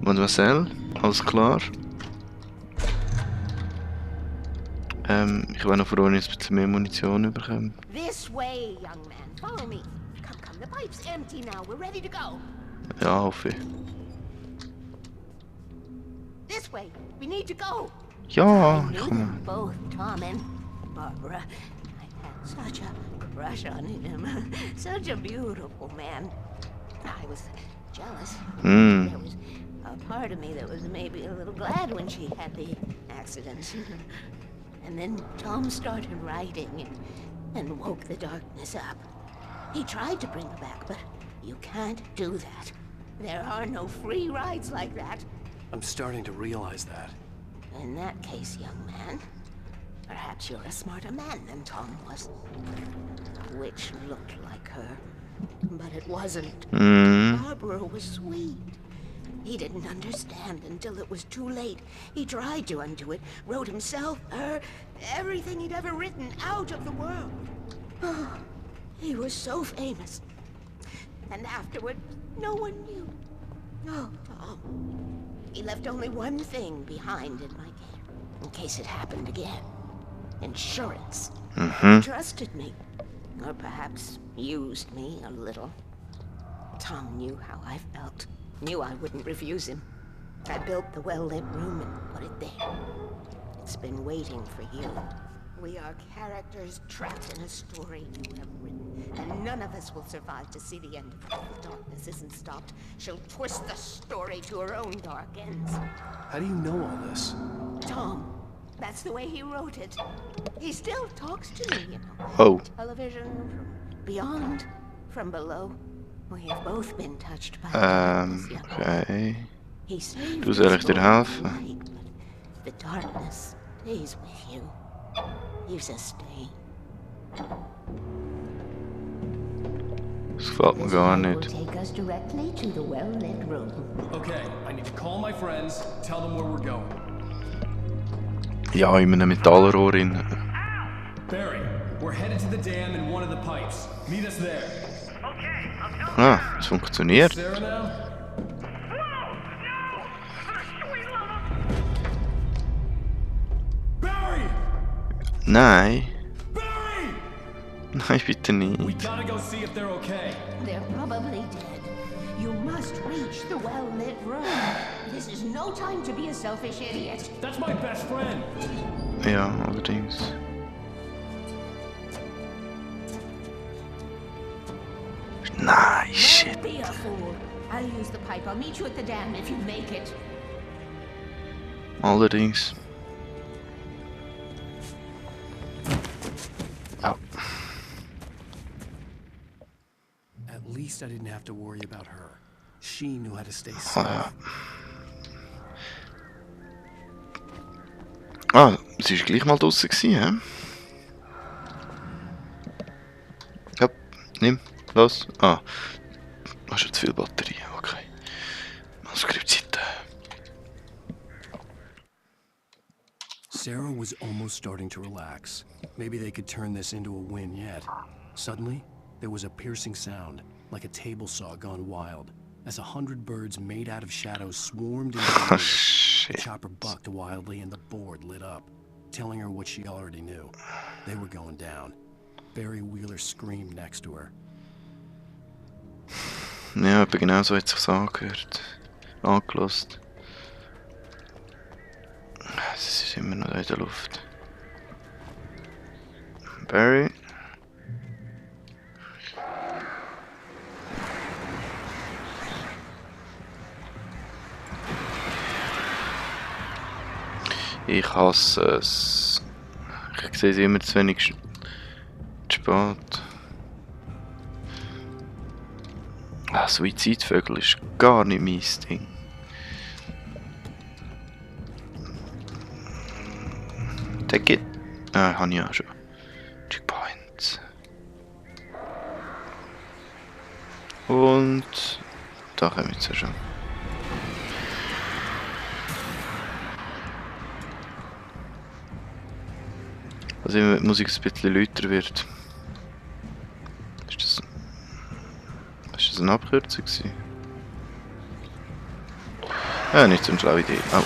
Mademoiselle, alles klar. Ich will noch froh, wenn ich ein bisschen mehr Munition bekomme. This way, young man. Follow me. Come, come. The pipe's empty now. We're ready to go. Ja, hoffe ich. This way. We need to go. Ja, I knew komm. them both, Tom and Barbara. I had such a crush on him. Such a beautiful man. I was jealous. There was a part of me that was maybe a little glad when she had the accident. And then Tom started writing and woke the darkness up. He tried to bring her back, but you can't do that. There are no free rides like that. I'm starting to realize that. In that case, young man, perhaps you're a smarter man than Tom was. Which looked like her, but it wasn't. Barbara was sweet. He didn't understand until it was too late. He tried to undo it, wrote himself, her, everything he'd ever written out of the world. Oh, he was so famous. And afterward, no one knew. Oh, Tom. He left only one thing behind in my care, in case it happened again. Insurance. He trusted me. Or perhaps used me a little. Tom knew how I felt. Knew I wouldn't refuse him. I built the well-lit room and put it there. It's been waiting for you. We are characters trapped in a story you have written, and none of us will survive to see the end of it. If the darkness isn't stopped, she'll twist the story to her own dark ends. How do you know all this? Tom, that's the way he wrote it. He still talks to me, you know. Oh. Television, from beyond, from below. We have both been touched by Okay. He saved Du soll ich dir us helfen? all night, but the darkness stays with you. Leaves a stain. Das gefällt mir gar nicht. Take us directly to the well-lit room. Okay, I need to call my friends, tell them where we're going. Ja, in einem Metallrohr drin. Barry, we're headed to the dam in one of the pipes. Meet us there. Ah, es funktioniert. Sarah now? Barry! Nein. Barry! Nein, bitte We nicht. gotta go see if they're okay. They're probably dead. You must reach the well-lit room. This is no time to be a selfish idiot. That's my best friend. Ja, allerdings. Nein, shit. Don't be a fool. I'll use the pipe. I'll meet you at the dam if you make it. Allerdings. Oh. At least I didn't have to worry about her. She knew how to stay Oh, safe. ja. Ah, sie war gleich mal draussen gewesen, hä? Ja, nimm, los. Ah, du hast schon zu viel Batterie, okay. Manuskriptseite. Sarah was almost starting to relax. Maybe they could turn this into a win yet. Suddenly, there was a piercing sound, like a table saw gone wild, as 100 birds made out of shadows swarmed into the Oh, room. The shit. chopper bucked wildly and the board lit up, telling her what she already knew. They were going down. Barry Wheeler screamed next to her. Ja, aber genau so hat es sich angehört. Angelost. Es ist immer noch in der Luft. Barry. Ich hasse es. Ich sehe es immer zu wenig spät. Ah, Suizidvögel ist gar nicht mein Ding. Dänke. Habe ich ja schon. Checkpoints. Und da kommen wir jetzt ja schon. Also immer wenn die Musik ein bisschen lauter wird. Ist das eine Abkürzung gewesen? Ja, nicht so eine schlaue Idee. Oh.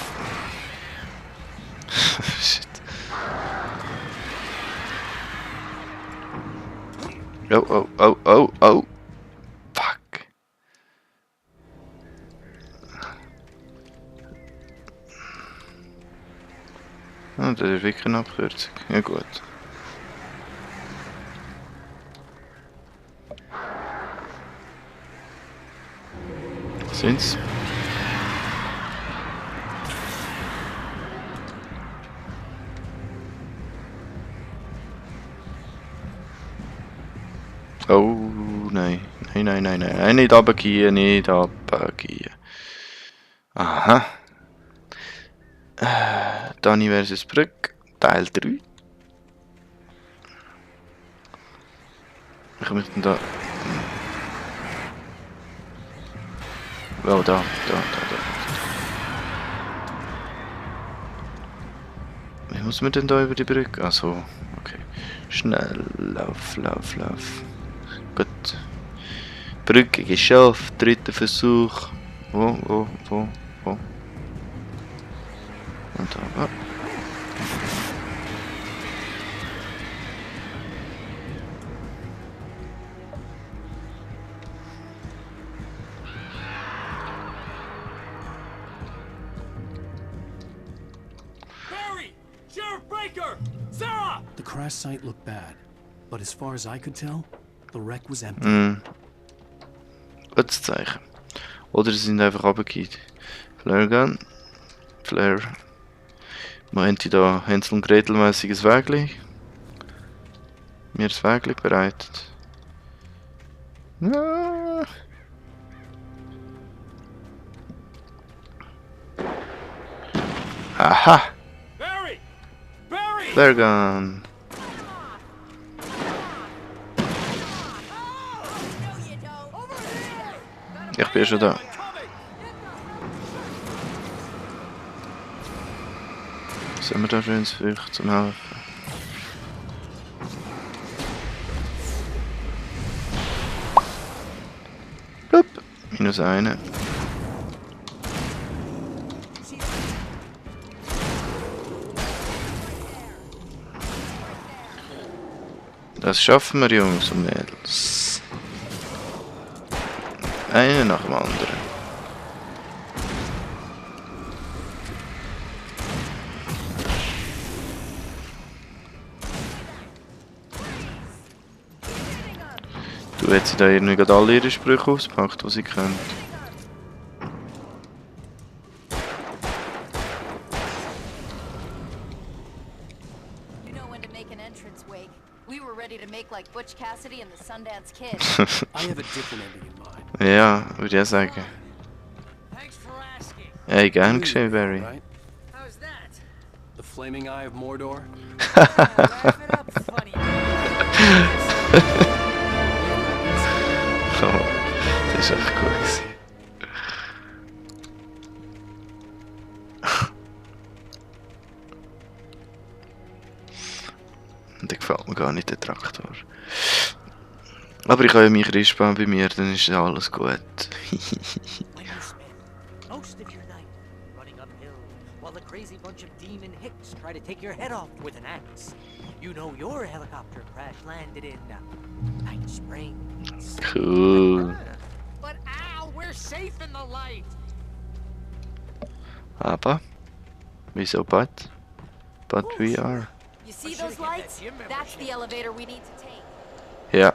Shit. Oh, oh, oh, oh, oh. Fuck. Ah, das ist wirklich eine Abkürzung. Ja gut. Sind's? Oh nein. Nein, nein, nein, nein. Nein, nicht runtergehen, nicht runtergehen. Aha. Dani versus Brück, Teil 3. Ich muss denn da. Oh, da. Wie muss man denn da über die Brücke? Achso, okay. Schnell, lauf. Gut. Brücke geschafft, dritter Versuch. Wo? Und da. The crash site looked bad, but as far as I could tell, the wreck was empty. Gutes Zeichen. Oder sie sind einfach runtergefallen. Flare Gun. Flare. Haben die da Hänsel und Gretel mäßiges Wägli? Mir das Wägli bereitet. Ja. Aha! Flare Gun. Ich bin schon da. Was haben wir da schönes für euch zum Helfen? Blub. -1. Das schaffen wir, Jungs und Mädels. Eine nach dem anderen. Du hättest da irgendwie gerade alle ihre Sprüche ausgepackt, die sie können. Ja, würde ich sagen. Hey, gern geschehen, Barry. The flaming eye of Mordor. Oh, das ist echt gut gewesen. Der gefällt mir gar nicht, der Traktor. Aber ich habe ja mich Rischbahn bei mir, dann ist alles gut. Most of your night running uphill while a crazy bunch of demon hicks try to take your head off with an axe. You know your helicopter crash landed in Night Springs. Cool. But ow, we're safe in the light. Aber wieso but? But we are. You see those lights? That's the elevator we need to take. Ja.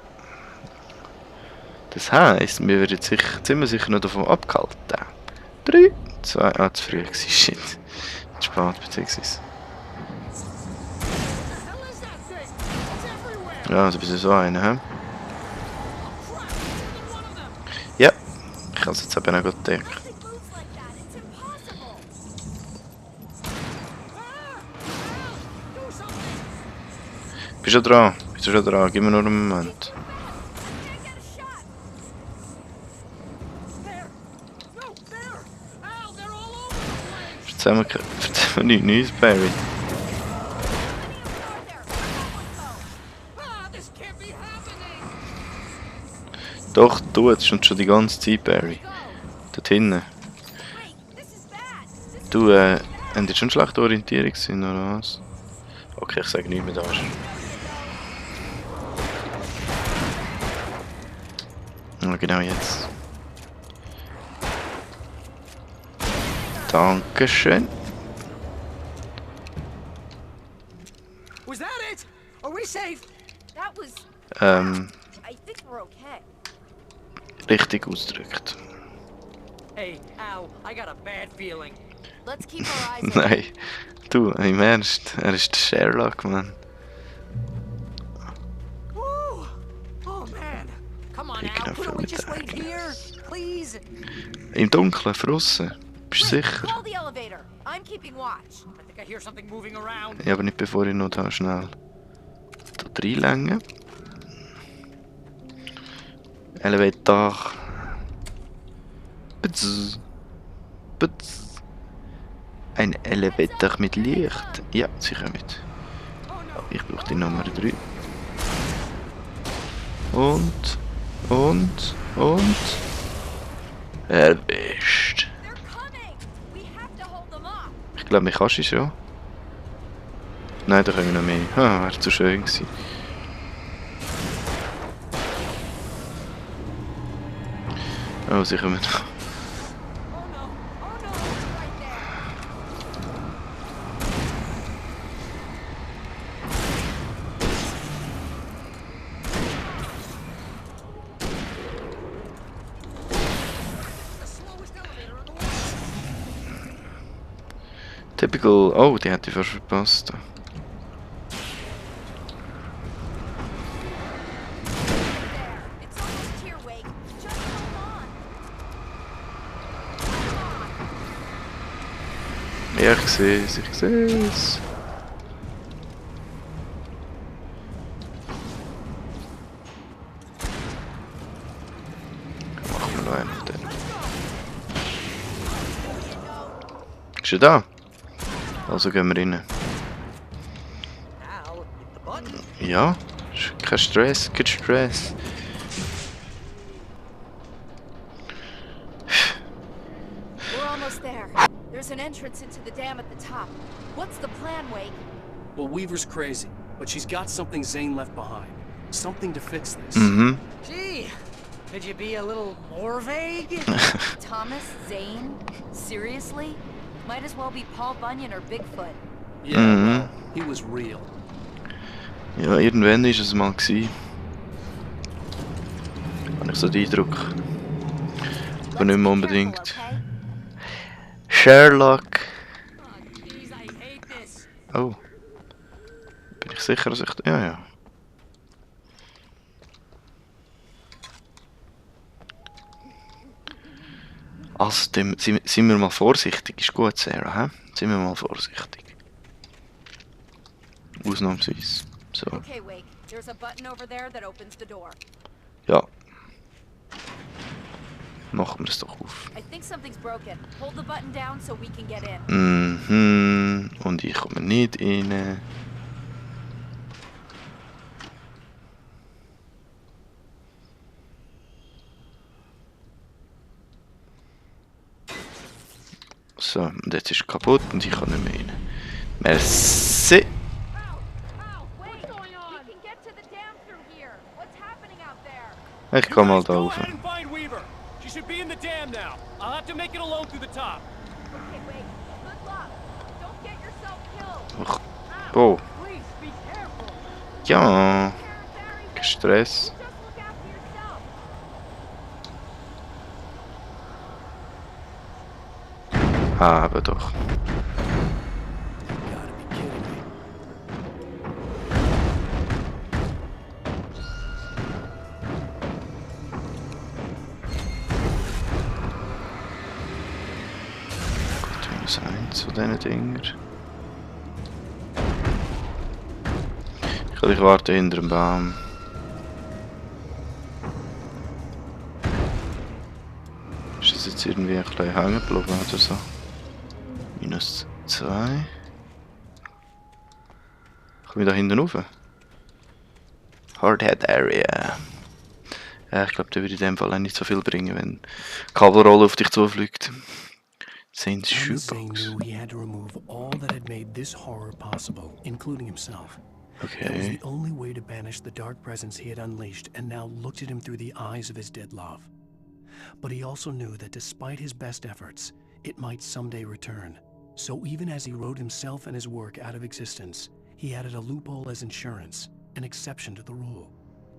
Das heisst, wir werden ziemlich sicher noch davon abgehalten. 3, 2, zu früh gewesen, shit. Zu spät, beziehungsweise. Ja, also bis so einen, hä? Ja, ich kann es jetzt eben auch gut denken. Bist du schon dran? Gib mir nur einen Moment. Erzähl mir nichts Neues, Barry. Doch, du, jetzt schon die ganze Zeit, Barry. Dort hinten. Du, habt ihr schon schlechte Orientierung gesehen, oder was? Okay, ich sage nicht mehr da. Ja, genau jetzt. Dankeschön. Was that it? Are we safe? That was. I think we're okay. Richtig ausgedrückt. Hey, ow, I got a bad feeling. Let's keep our eyes open. Nein, du, im Ernst, er ist der Sherlock, Mann. Woo! Oh man, come on Ich now, kann couldn't we mit just wait Agnes. here, please? Im Dunkeln, draussen. Bist du sicher? Call the elevator. I'm keeping watch. I think I hear something moving around. Ja, aber nicht bevor ich noch da schnell da reinlänge. Elevator. Putz. Putz. Ein Elevator mit Licht. Ja, sie kommen. Oh, ich brauche die Nummer 3. Und. Erwischt. They're coming. We have to hold them off. Ich glaube, ich kannst es ja. Nein, da können wir noch mehr. Ah, wäre zu schön gewesen. Oh, sie kommen noch. Oh no, it's right there. The slowest elevator in the world. Typical. Oh, die hätte ich fast verpasst. There. It's almost here, Wake. Just hold on. Ja, ich sehe es, ich sehe es. Machen wir noch einen von denen. Ist er da? Also gehen wir rein. Now, hit the button. Ja, ist kein Stress, kein Stress. We're almost there. There's an entrance into the dam at the top. What's the plan, Wake? Well, Weaver's crazy, but she's got something Zane left behind. Something to fix this. Mhm. Gee, could you be a little more vague? Thomas Zane? Seriously? Might as well be Paul Bunyan or Bigfoot. Yeah, well, he was real. Ja, irgendwann war es mal gewesen. Habe ich so den Eindruck. Aber nicht mehr unbedingt. Okay? Sherlock. Oh, jeez, I hate this. Oh. Bin ich sicher, dass ich... Ja, ja. Also, sind wir mal vorsichtig. Ist gut, Sarah, hä? Sind wir mal vorsichtig. Ausnahmsweise. So. Okay, Wake. There's a button over there that opens the door. Ja. Machen wir es doch auf. I think something's broken. Hold the button down so we can get in. Mhm. Und ich komme nicht rein. So, und jetzt ist es kaputt und ich kann nicht mehr rein. Merci. Wait, we can get to the dam through here. What's happening out there? Ich kann mal da Go rauf. ahead and find Weaver. She should be in the dam now. I'll have to make it alone through the top. Okay, Wake. Good luck. Don't get yourself killed. Ach. Oh. Please, be careful. Ja. Barry, Stress. just look after yourself. Ah, aber doch. You gotta be kidding me. Gut, minus 1 von diesen Dinger. Ich warte hinter dem Baum. Ist das jetzt irgendwie ein bisschen hängen geblieben oder so? Minus 2. Komme ich da hinten rauf? Hardhead Area. Ja, ich glaube, der würde in dem Fall auch nicht so viel bringen, wenn die Kabelrolle auf dich zufliegt. Zane's Zane shoebox. knew he had to remove all that had made this horror possible, including himself. That was Okay. the only way to banish the dark presence he had unleashed and now looked at him through the eyes of his dead love. But he also knew that despite his best efforts, it might someday return. So even as he wrote himself and his work out of existence, he added a loophole as insurance, an exception to the rule.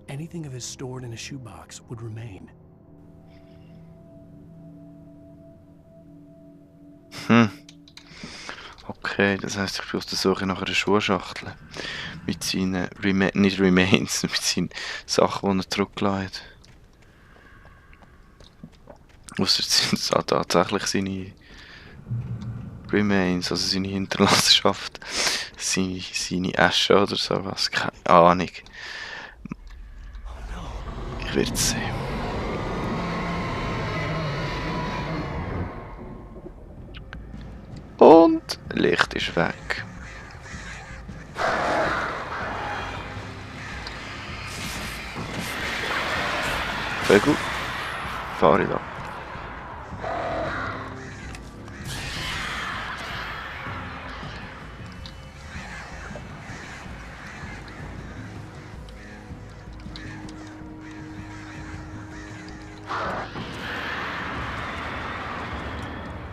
Anything of his stored in a shoebox would remain. Okay, das heisst, ich bin auf der Suche nach einer Schuhschachtel. Mit seinen nicht Remains, mit seinen Sachen, die er zurückgelassen hat. Ausser sind es auch tatsächlich seine Remains, also seine Hinterlassenschaft. Seine Asche oder sowas. Keine Ahnung. Ich werde es sehen. Und Licht ist weg. Vögel, fahre da.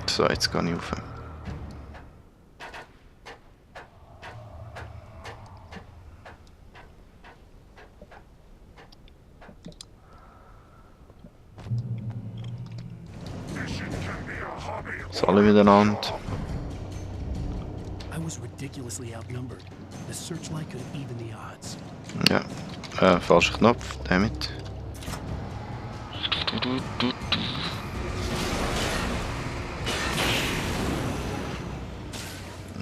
So, jetzt gehe ich rauf. Sali miteinander. I was ridiculously outnumbered. The searchlight could even the odds. Ja, falscher Knopf, damit.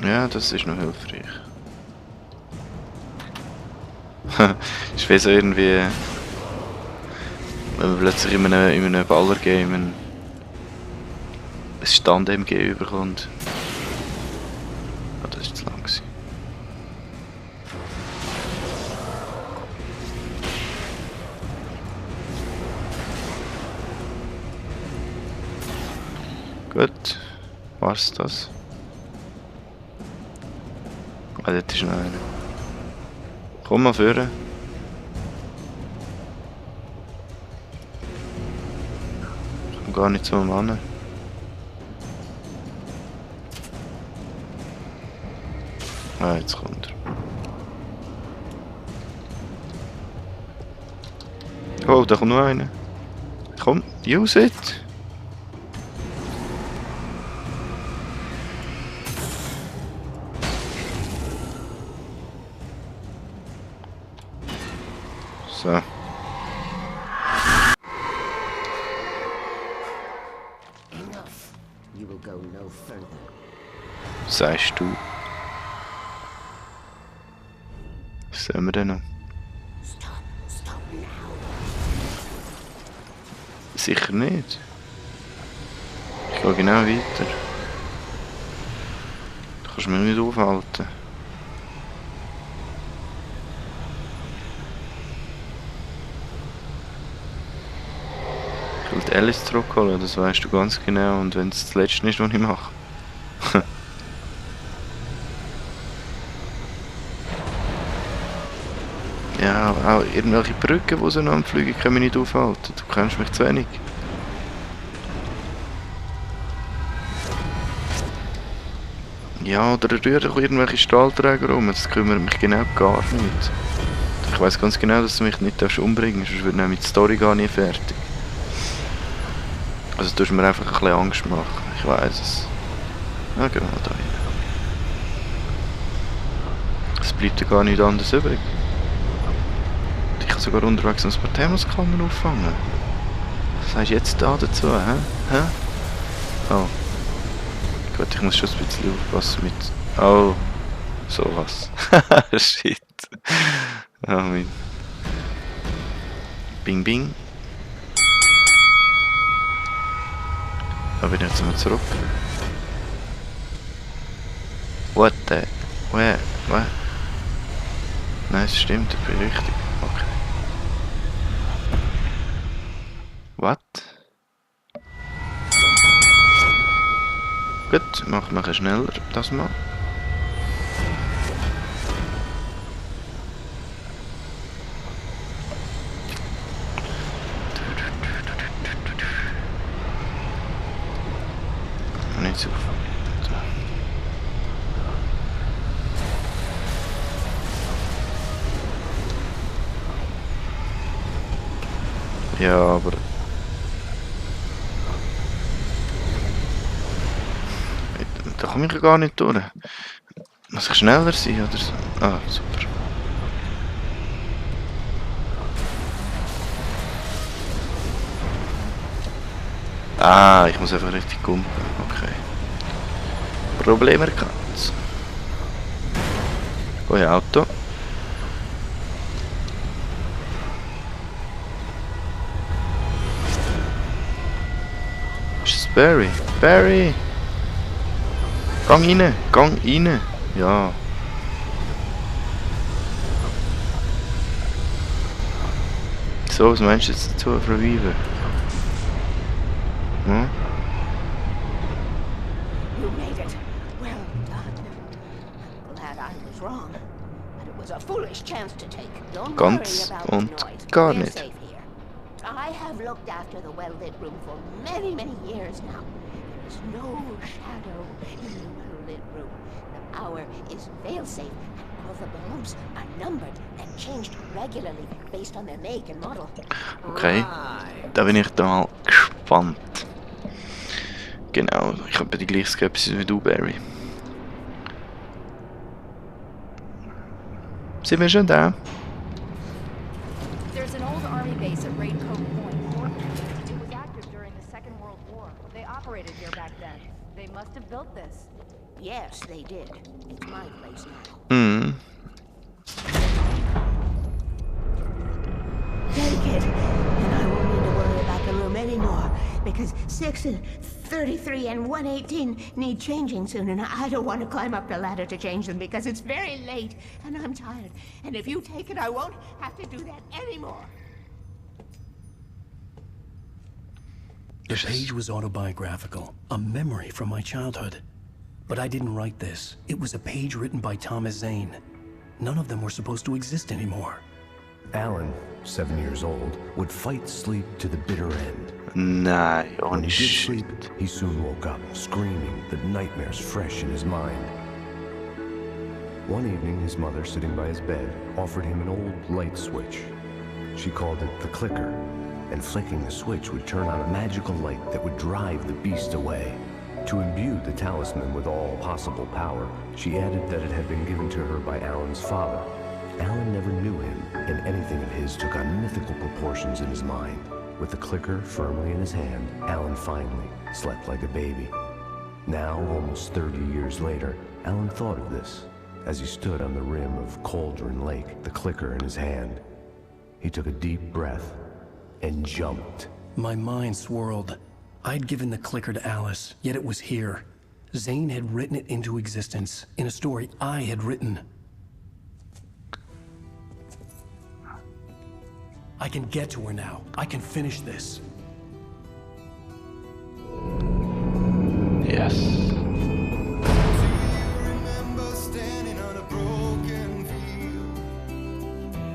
Ja, das ist noch hilfreich. Ist wie so irgendwie, wenn man plötzlich in einem Baller-Game ein Stand-MG überkommt. Ah, das ist zu lang gewesen. Gut, war's das? Ah, dort ist noch einer. Komm mal führen. Ich komm gar nicht zum Mann. Ah, jetzt kommt er. Oh, da kommt noch einer. Komm, use it! So. Enough. You will go no further. Sagst du. Was sehen wir denn noch? Stop now. Sicher nicht. Ich gehe genau weiter. Du kannst mich nicht aufhalten. Ich will die Alice zurückholen, das weißt du ganz genau. Und wenn es das letzte ist, was ich mache. Ja, auch irgendwelche Brücken, die so noch am Fliegen können mich nicht aufhalten. Du kennst mich zu wenig. Ja, oder er rührt auch irgendwelche Stahlträger rum, das kümmert mich genau gar nicht. Ich weiss ganz genau, dass du mich nicht umbringen darfst, sonst wird nämlich die Story gar nicht fertig. Also du tust mir einfach ein bisschen Angst machen, ich weiss es. Ja, geh mal da rein. Es bleibt ja gar nichts anderes übrig. Ich kann sogar unterwegs ein paar Thermoskannen auffangen. Was sagst du jetzt da dazu, hä? Oh. Gut, ich muss schon ein bisschen aufpassen mit... Oh. Sowas. Shit. Oh mein. Bing bing. Da bin ich jetzt mal zurück. What the... Where? What? Nein, es stimmt, ich bin richtig. Okay. What? Gut, machen wir ein bisschen schneller das mal. Nicht so. Ja, aber... Da komme ich ja gar nicht durch. Muss ich schneller sein oder so? Ah, super. Ah, ich muss einfach richtig kumpen. Okay. Problem erkannt. Oh ja, Auto. Ist es Barry? Barry! Gang rein! Gang rein! Ja. So, was meinst du jetzt dazu, Frau Weaver? Hm? You made it. Well done. I'm glad I was wrong. But it was a foolish chance to take. Don't worry Ganz about the und noise. gar We're nicht. safe here. I have looked after the well-lit room for many, many years now. There is no shadow in the well-lit room. The power is fail-safe, and all the bulbs are numbered and changed regularly based on their make and model. Okay, da bin ich dann mal gespannt. Genau, ich habe die gleiche Skepsis wie du, Barry. Sind wir schon da? There's an old army base at Raincoat Point. It was active during the Second World War. They operated here back then. They must have built this. Yes, they did. It's my place now. Mhm. Take it, and I won't need to worry about the room anymore, because 6 and 33 and 118 need changing soon, and I don't want to climb up the ladder to change them because it's very late, and I'm tired. And if you take it, I won't have to do that anymore. The page was autobiographical, a memory from my childhood. But I didn't write this. It was a page written by Thomas Zane. None of them were supposed to exist anymore. Alan, 7 years old, would fight sleep to the bitter end. Nein, When ohne he did Shit. sleep, he soon woke up, screaming, the nightmares fresh in his mind. One evening, his mother, sitting by his bed, offered him an old light switch. She called it the clicker, and flicking the switch would turn on a magical light that would drive the beast away. To imbue the talisman with all possible power, she added that it had been given to her by Alan's father. Alan never knew him, and anything of his took on mythical proportions in his mind. With the clicker firmly in his hand, Alan finally slept like a baby. Now, almost 30 years later, Alan thought of this as he stood on the rim of Cauldron Lake, the clicker in his hand. He took a deep breath and jumped. My mind swirled. I'd given the clicker to Alice, yet it was here. Zane had written it into existence in a story I had written. I can get to her now. I can finish this. Yes. Remember standing on a broken field,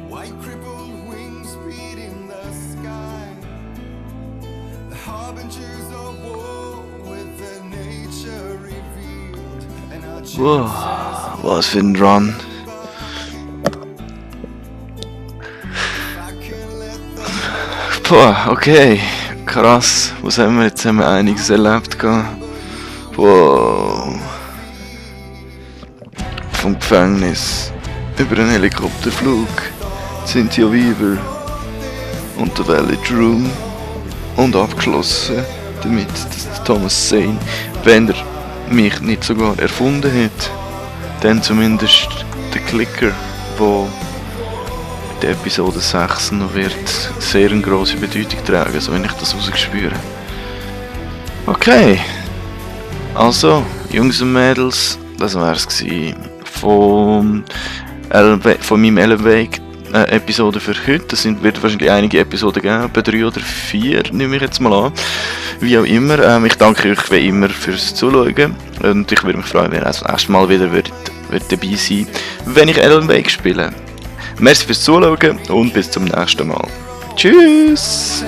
white crippled wings beating the sky, the harbingers of war with the nature revealed, and our Wow, was für ein Run. Boah, okay. Krass. Was haben wir jetzt? Haben wir einiges erlebt. Wow. Vom Gefängnis über einen Helikopterflug, Cynthia Weaver und der Ruum und abgeschlossen damit, dass Thomas Zane, wenn er mich nicht sogar erfunden hat, dann zumindest der Clicker, der in der Episode 6 noch wird sehr eine grosse Bedeutung tragen, so wenn ich das rausgespüre. Okay, also Jungs und Mädels, das wär's gsi von meinem Elevate-Episode für heute. Es wird wahrscheinlich einige Episoden geben, etwa 3 oder 4 nehme ich jetzt mal an. Wie auch immer, ich danke euch wie immer fürs Zuschauen und ich würde mich freuen, wenn ihr das nächste Mal wieder würdet dabei sein, wenn ich Alan Wake spiele. Merci fürs Zuschauen und bis zum nächsten Mal. Tschüss!